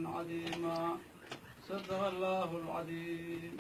عظيما. صدق الله العظيم.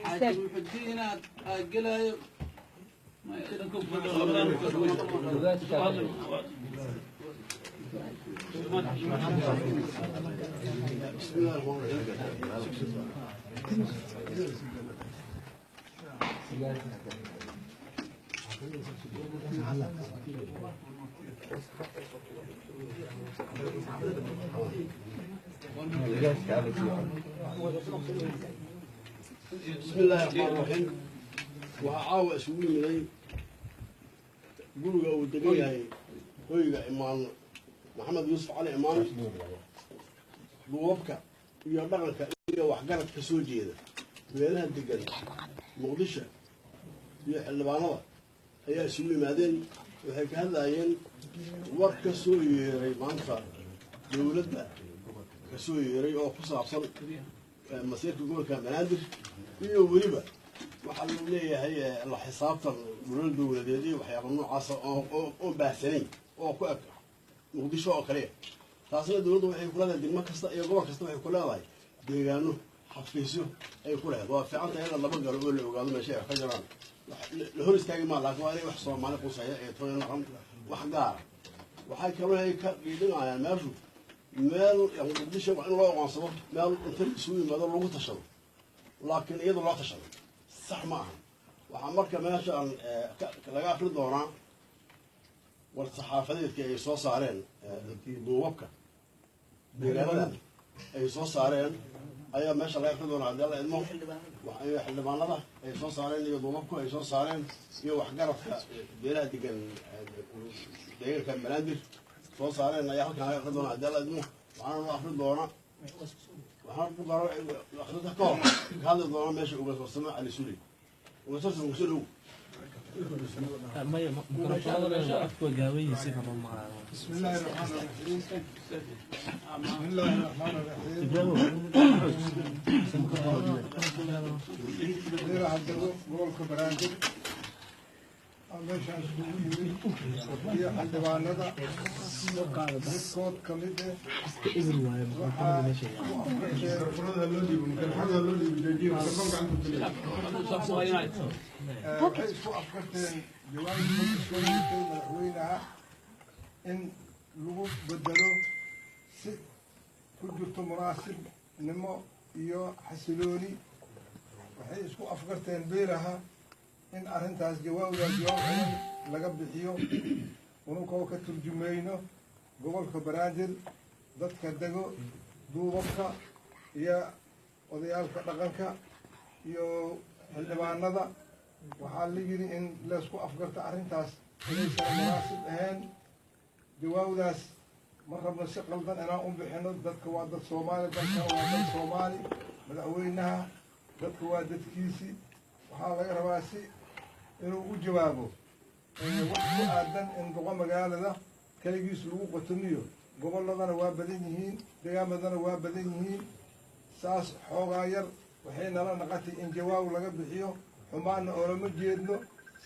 حاكم الدين أجله. بسم الله الرحمن الرحيم. بسم الله الرحمن الرحيم. Waxaa caawa isugu yimiday guriga uu degan yahay, hoyga Imaan Maxamed Yuusuf Cali Imaan, duubabka iyo dhaqanka iyo waxgarad ka soo jeeda beelaha degan Muqdisho iyo xildhibaanada ayaa isugu yimaadeen. Waxay ka hadlaayeen war ka soo yeeray maanta dowladda ka soo yeeray oo ku saabsan masiirka gobolka Banaadir iyo weliba waxaa loo leeyahay la xisaabtan dowlad dowladeed iyo waxyaaba noocaasa oo baahsanayn oo ku eg Muqdisho oo kaliya. Taasna dowladdu waxay ku leedahay degmo kasta iyo gobol kasta, waxay ku leedahay deegaano, xafiisyo ay ku leedahay. Waa fiican tahay in la laba galo oo la ogaado meesha ay wax ka jiraan. La hor istaagi maa, laakiin waa inay wax Soomaali quseeya ee toona noqon wax gaara. Waxay kaloo ay ka qiidinayaan meeshu meel Muqdisho waa in loo aqoonsado meel inta isugu yimaado lagu tashado, laakiin iyada loo tashado sax ma aha. Waxaa marka meeshaan laga akri doonaa war saxaafadeedkii ay soo saareen duubabka deegaanada ay soo saareen ayaa meesha laga akri doonaa, haddii Alla idmo. Xildhibaanada ay soo saareen iyo duubabku ay soo saareen iyo waxgaradka beelaha degan deegaanka Banaadir soo saareen ayaa halkan laga akri doonaa, haddii Alla idmo. Waxaana loo akri doonaa, waxaan ku garo akrinta ka hor ka hadli doona meesha Ugaas Warsame Cali Suli. Ugaas Warsame, kusoo dhow. بسم الله الرحمن الرحيم. بسم الله الرحمن الرحيم. Beelaha dego gobolka Banaadir aa meeshaan isugu yimid iyo xildhibaanada midkood ka mid eh waxaa ku afgarteen waxay isku afgarteen jawaabta soo yeertay madaxweynaha in lagu bedelo si ku jirto munaasibnimo iyo xasilooni. Waxay isku afgarteen beelaha in arrintaas jawaabdaa jawaab badan laga bixiyo, unukoo ka turjumayno gobolka Banaadir dadka dego, duubabka iyo odayaalka dhaqanka iyo xildhibaanada. Waxaa la yidhi in laysku afgarto arrintaas inaysan munaasib ahayn. Jawaabdaas ma rabno si qaldan inaan u bixino. Dadka waa dad Soomaali, dalka waa dad Soomaali, madaxweynaha dadka waa dadkiisi. Waxaa laga rabaa si inuu u jawaabo wax ku aadan in duqo magaalada keligiis lagu qotomiyo. Gobolladana waa badan yihiin, degaamadana waa badan yihiin. Saas xoogaa yar waxay nala naqatay in jawaab laga bixiyo, xumaanna oolama jeedno.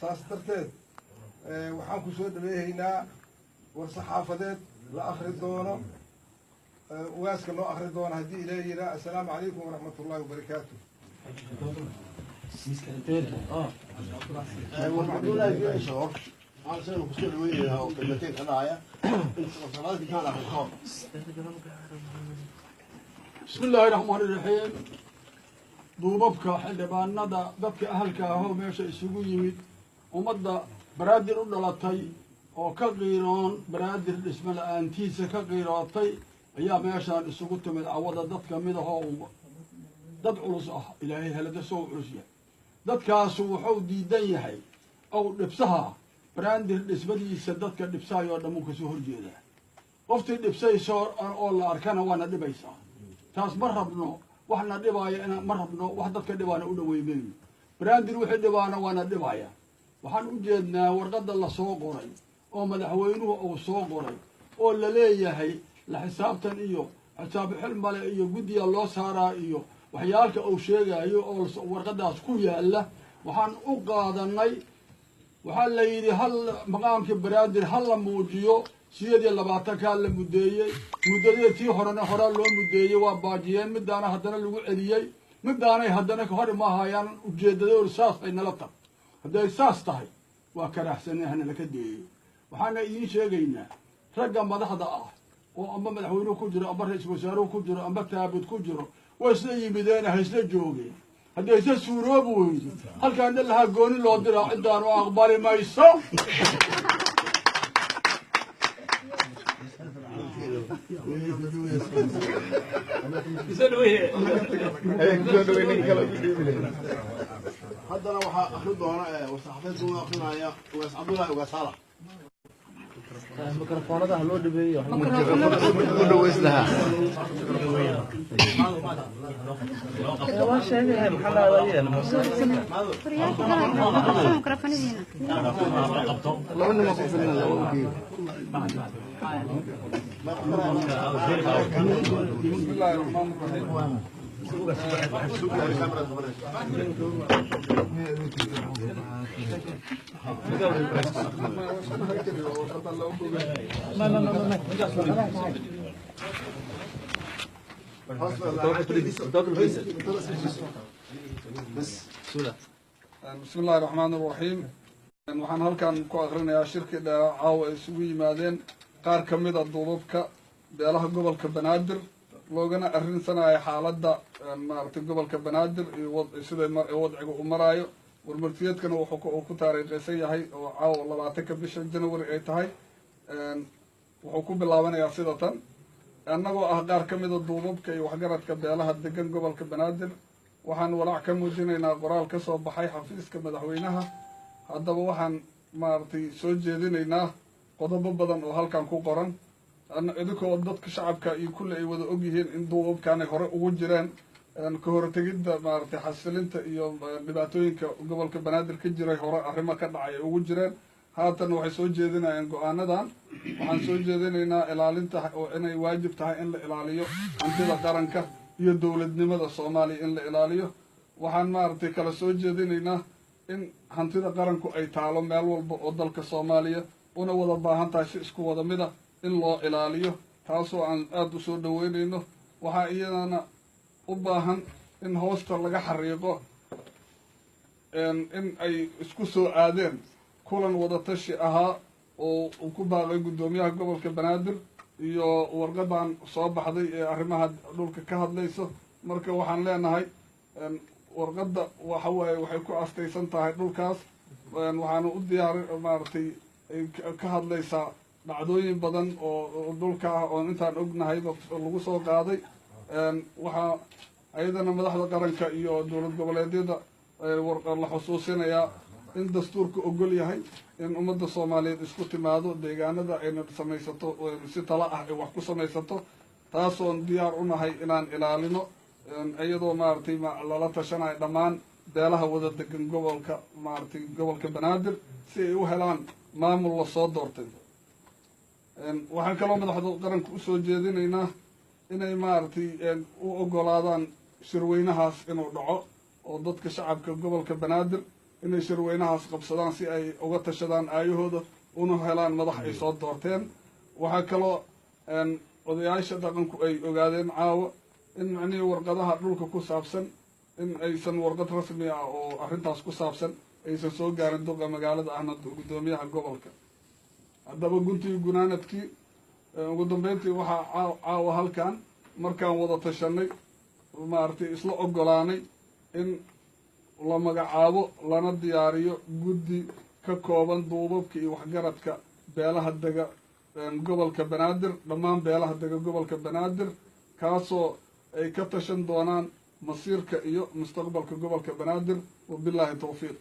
Saas darteed waxaan ku soo dhaweehaynaa war saxaafadeed la akri doono, ugaaska noo akri doono haddii Ilaah yihaa. Assalaamu calaykum waraxmat ullahi wabarakaatu. Cabdullaahi Shoor aan isagana kusoo dhaweynaynaa oo kelmateen ka dhahaya inta warsaxaafadeedka kaan akrin ka hor. بسم الله الرحمن الرحيم. Duubabka, xildhibaanada, dadka ahalka ahoo meesha isugu yimid, ummadda Banaadir u dhalatay oo ka qiiroon Banaadir dhismo la-aantiisa ka qiirootay ayaa meeshaan isugu timid cawada. Dad kamid ahoo dad culus ah, Ilaahay helada soo culus yahay. Dadkaasu wuxuu diidan yahay ow dhibsaha Banaadir dhismadiisa. Dadka dhibsaayoo dhan uu kasoo horjeedaa. Qoftii dhibsayso oo la arkana waana dhibaysaa. Taas ma rabno. Waxna dhibaaya ina ma rabno, wax dadka dhibaana u dhaweymayno. Banaadir wixii dhibaana waana dhibaya. Waxaan u jeednaa warqadda la soo qoray oo madaxweynuhu uu soo qoray oo la leeyahay la xisaabtan iyo xisaab xil male iyo guddiga loo saaraa iyo waxyaalka uu sheegayo oo warqaddaas ku yaalla. Waxaan u qaadanay Waxaa la yidhi hal maqaamkii Banaadir ha la muujiyo. 28-kaa la muddeeyey. Muddadii tii horena horaa loo muddeeyey, waa baajiyeen. Midaana haddana lagu celiyey, midaanay haddana ka hor imahayaan. Ujeeddadoodu saas ay nala tahay. Hadday saas tahay, waa karaaxsanay, hanala ka deeyo. Waxaana idiin sheegaynaa, ragga madaxda ah oo amba madaxweynuhu ku jiro, amba ra-iisul wasaaruhu ku jiro, amba taabud ku jiro, way isla yimideen, ha isla joogeen. Hadday isla suuroobi weydo, halkaan dhalahaa gooni loo diraa, ciddaanu aqbali mayso. Haddana waxaa akri doona warsaxaafeedka uu akrinaya Ugaas Cabdullaahi Ugaas Saalax. Mikrofoonada loo dhaweeyo. U dhaweys lahaa. Waa sheegay, maxaa la waayeen? Mikrofonadiina. Laba nima ku filna, laba u geeyo. بسم الله الرحمن الرحيم. بسم الله الرحمن الرحيم. Waxaan halkan ku akrinayaa shirkii dheera caawa ay isugu yimaadeen qaar ka mid a duubabka beelaha gobolka Banaadir, loogana arrinsanaya xaaladda maaragtay gobolka Banaadir iyo sida wadciga u maraayo. Warmartiyeedkana wuxuu uu ku taariikhaysan yahay oo caawa 20-ka bisha January ay tahay. Wuxuu ku bilaabanayaa sida tan: annagoo ah qaar ka mida duubabka iyo waxgaradka beelaha degan gobolka Banaadir, waxaan walaac ka muujinaynaa qoraal ka soo baxay xafiiska madaxweynaha. Haddaba waxaan maaragtay soo jeedinaynaa qodobo badan oo halkan ku qoran. Idinkoo dadka shacabka iyo kulle ay wada ogyihiin in duubabkaanay hore ugu jireen ka hortegidda maaragtay xasilinta iyo dhibaatooyinka gobolka Banaadir ka jiray, hore arrimo ka dhacay ay ugu jireen, haatan waxay soo jeedinayaan go-aanadan. Waxaan soo jeedinaynaa ilaalinta oo inay waajib tahay in la ilaaliyo hantida qaranka iyo dowladnimada Soomaaliya in la ilaaliyo. Waxaan maaragtay kala soo jeedinaynaa in hantida qaranku ay taalo meel walba oo dalka Soomaaliya, una wada baahan tahay si isku wada mid a in loo ilaaliyo, taasoo aan aada u soo dhaweynayno. Waxaa iyadana u baahan in hoosta laga xariiqo in ay isku soo aadeen kulan wadatashi ahaa oo uu ku baaqay guddoomiyaha gobolka Banaadir iyo warqadan soo baxday ee arrimaha dhulka ka hadlayso. Marka waxaan leenahay, warqadda waxa waaye waxay ku astaysan tahay dhulkaas, waxaana u diyaari maaragtay ay ka hadlaysaa dhacdooyin badan oo dhulka ah oon intaan ognahayba lagu soo qaaday. Waxaa ayadana madaxda qaranka iyo dowlad goboleedyada la xusuusinayaa in dastuurka ogol yahay in ummadda Soomaaliyeed isku timaado, deegaanada ayna samaysato, si tala ah ay wax ku samaysato, taasoon diyaar u nahay inaan ilaalino, iyadoo maaragtay lala tashanayo dhammaan beelaha wada degan gobolka maaragtay gobolka Banaadir, si ay u helaan maamul lasoo doortay. Waxaan kaloo madaxda qaranka usoo jeedinaynaa inay maaragtay u ogolaadaan shirweynahaas inuu dhaco, oo dadka shacabka gobolka Banaadir inay shirweynahaas qabsadaan si ay uga tashadaan aayahooda, una helaan madax ay soo doorteen. Waxaa kaloo odayaasha dhaqanku ay ogaadeen caawa in macnihii warqadaha dhulka ku saabsan in aysan warqad rasmi ah oo arrintaas ku saabsan aysan soo gaarin duqa magaalada ahna guddoomiyaha gobolka. Haddaba guntii gunaanadkii, ugu dambeyntii, waxaa caawa halkan markaan wada tashanay maaragtay isla ogolaanay in la magacaabo lana diyaariyo guddi ka kooban duubabka iyo waxgaradka beelaha dega gobolka Banaadir, dhammaan beelaha dega gobolka Banaadir, kaasoo ay ka tashan doonaan masiirka iyo mustaqbalka gobolka Banaadir. Wabilaahi towfiiq.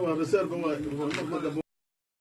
Waa reserve.